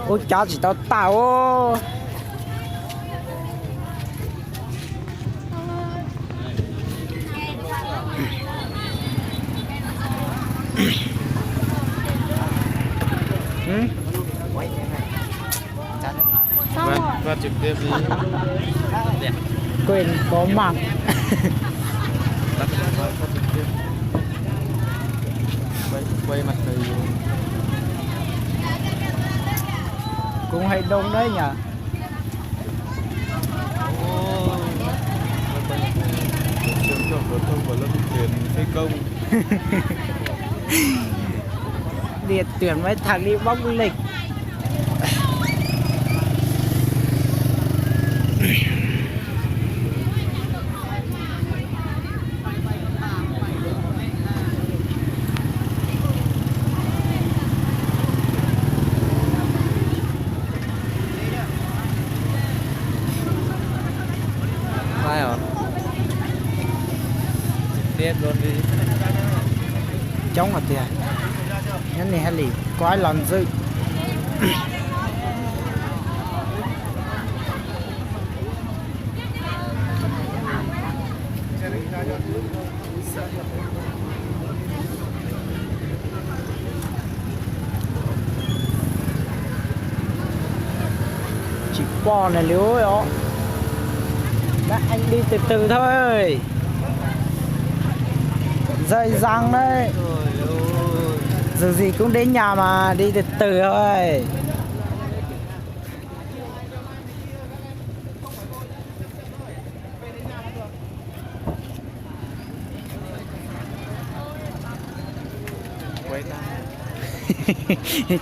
Ua cas tsis tau tawm os. Quên có mạng. Cũng hơi đông đấy nhỉ. Điểm tuyển mấy thằng đi bóng lịch. Coob hais tias, nyob nej haj li kuaj los ntxwb. Tsis pom nws li os. Các anh đi từ từ thôi. Dây dăng đấy. Dù gì cũng đến nhà mà, đi từ từ thôi.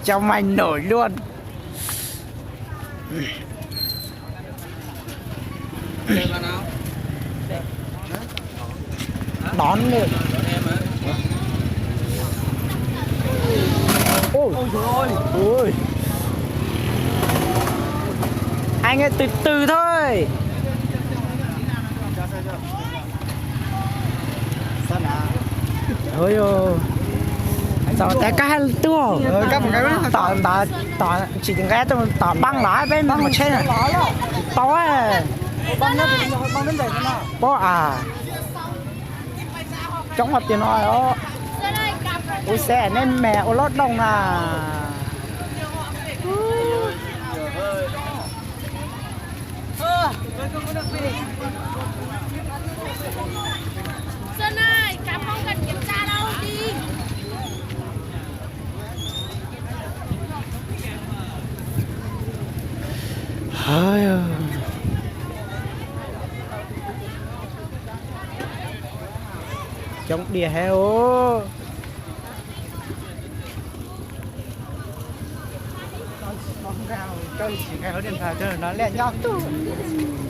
Cho mày nổi luôn. Đón nữa. Ôi. Ôi. Anh ơi, từ từ thôi. Ôi dồi. Txog tas kab hab tuaj. Tom ntawd, tom tsis nqa tuaj, tom npab los peb mus tsheb na. Tau. Pob a. Coob hais tias no os. Ua xe neb me ua lub dooj na. Coob diam heev os.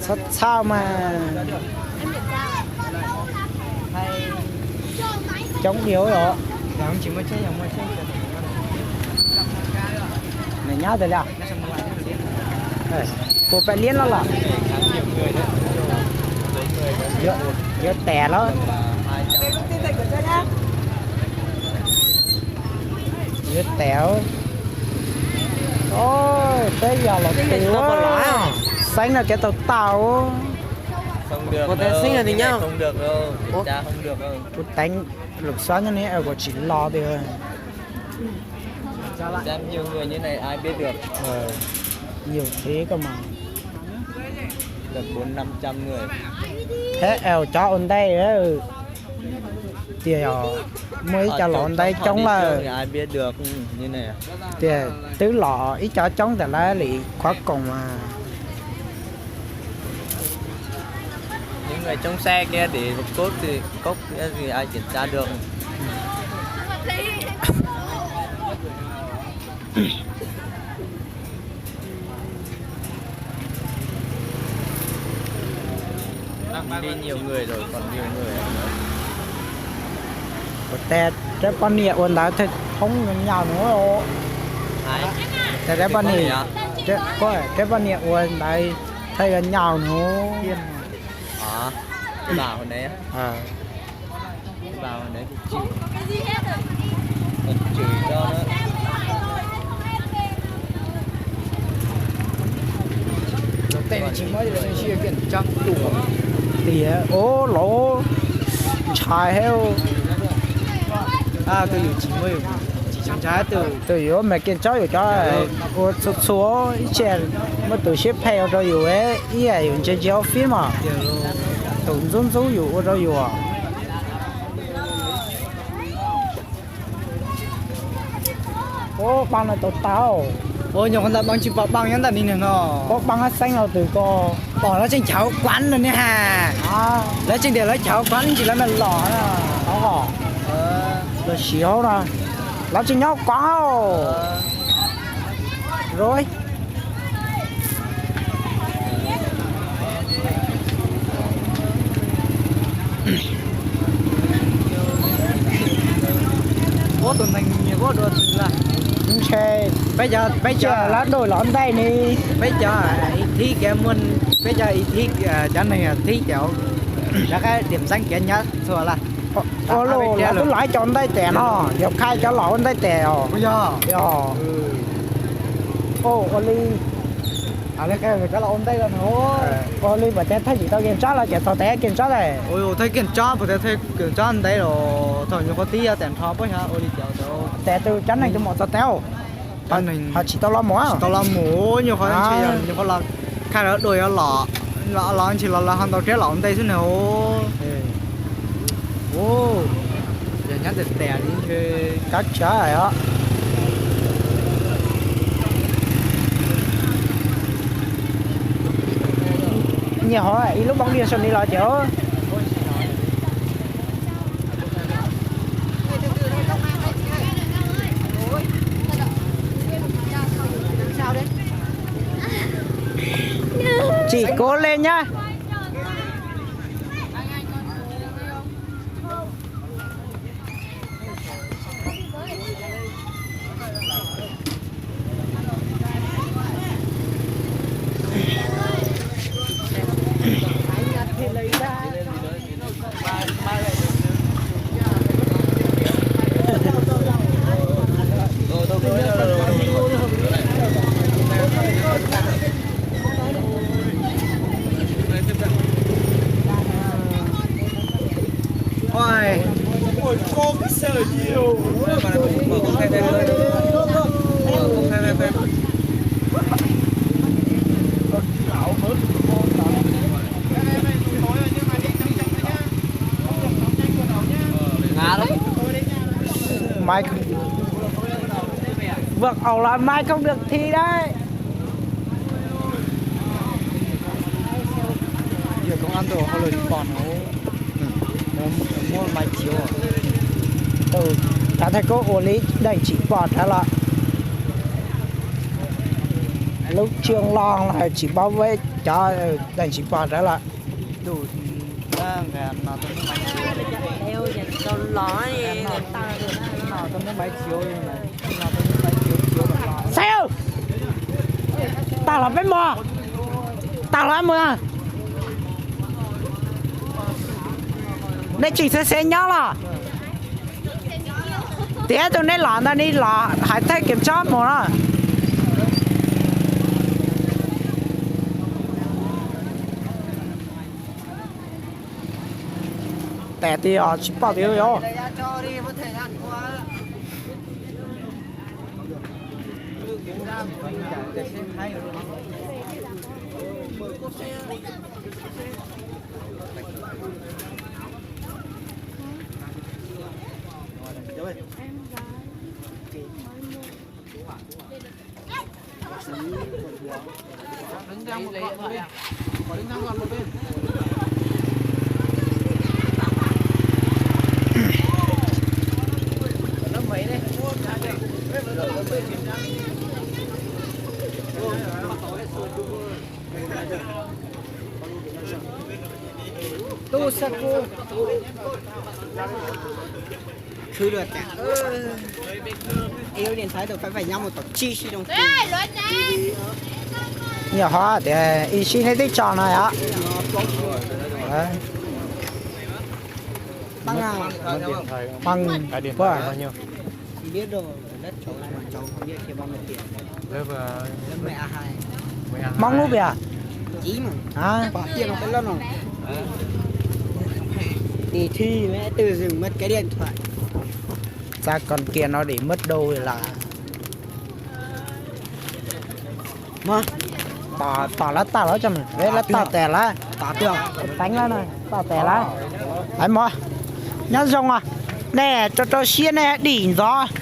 Txhob txhawj mas. Coob diam os. Nws nyob twg li? Puas pab liab no los? Yuav tes lawm. Yuav tes. Peb yog los tus xeeb no kev tau tau. Kuv teev lus xab nyob ne kuv tsis los tiag. Nhiều thế cơ mà. Thiab es cov ua ntej, tias muaj ib co los ua ntej coob lawm. Tias twb los ib co coob ntawm lawv li qhov koom mas. Những người trông xe kia để một cốt thì cốc thì ai kiểm tra được. Đi nhiều người rồi, còn nhiều người nữa. Ua tes rab poj niam ua ntawd thawj thoob nyaum nyaum no. Tes rab poj niam, rab poj niam ua ntawd thawj nyaum nyaum no. Tias ub, laus ntshai heev. Tus yus tsis muaj, tsis ntshai, tus yus mas kev tsob yus cov ua txhua txhua ib txhia muaj tus siab phem ua rau yus, ib yam yus ntsia ntsia ua fib mas tus ntxub ntxub yus ua rau yus. Ua paj no tau tau. Ua nyuag qhov ntawd mas tsis pom paj nyob ntawm ni no. Ua paj xeeb los twg ko. Pom lawv tseem chaw kuav no ne ha. Lawv tseem tias lawv chaw kuav ntsis lawv mam los na. Los siv hauv no. Lawv tseem nyob kuav. Rov. Ua tus neeg nyiam ua dua twg lawm? Ntshe peb cov, peb cov lab doj los ntej ni. Peb cov ib thib kev muaj, peb cov ib thib, cov neeg thib cov rov qab tiam xeeb kev nyab txhua lawm. Ua luaj, lawv twb los ib co ntej tes no, yog khai cov los ua ntej tes os. Yog. Ua li, ua li mas tes thawj tsis tau kev ntsob los ces txog tes kev ntsob lawm. Thawj kev ntsob, puas tias thawj kev ntsob ntev los thaum nyuag qhuav tib yog tes nrho puab xyov ua li cas. Tes tus cov neeg tus mus txog tes, ho tsis tau los mus, tsis tau los mus, nyuag qhuav, nyuag qhuav los khai lawv dua yuav los, los los ntshe los lawv ho ntaus riab los ua ntej xwb na. Yog nyob tes tes li ntshe kab tsav os. Nyiam hov ib lub npoo diaj saum ni los ces. Tsis kuv li nyab. Mày, vượt ẩu là mày không được thi đấy. Giờ công an tổ họ lừa đi còn nó, nó mua máy chiếu à? Ừ, cá thầy cô ổ lý đẩy chỉ bỏ trả lại. Lúc trường lo là chỉ bảo vệ cho đẩy chỉ bỏ trả lại. Đủ, no tau muab máy chiếu, no tau muab máy chiếu, chiếu. Sếp ơi, tag los peb mus, tag los mus. Nej tsis xav xav nyob los? Tias tus nej los ntawd ni los hais thawj kev tsob mus na. Tes tias tsis pom tias yog. Tus xa ku khwv lawm tas. Ib lub điện thoại tôi phải phải nhắm một tổ chi si đồng tiền. Nyob hov tias ib sij neb twb tso no yom. Pab, pab, Hmoob lub pia. Hả? Bỏ tiền vào cái lon này. Đi thi mấy từ dừng mất cái điện thoại. Sao con kia nó để mất đô là. Tom lawv tau lawm, tom lawv tau tas lawm. Tau tas lawm. Hais mog, nyob zoo os. Nej rau rau siab nej dim ntxov.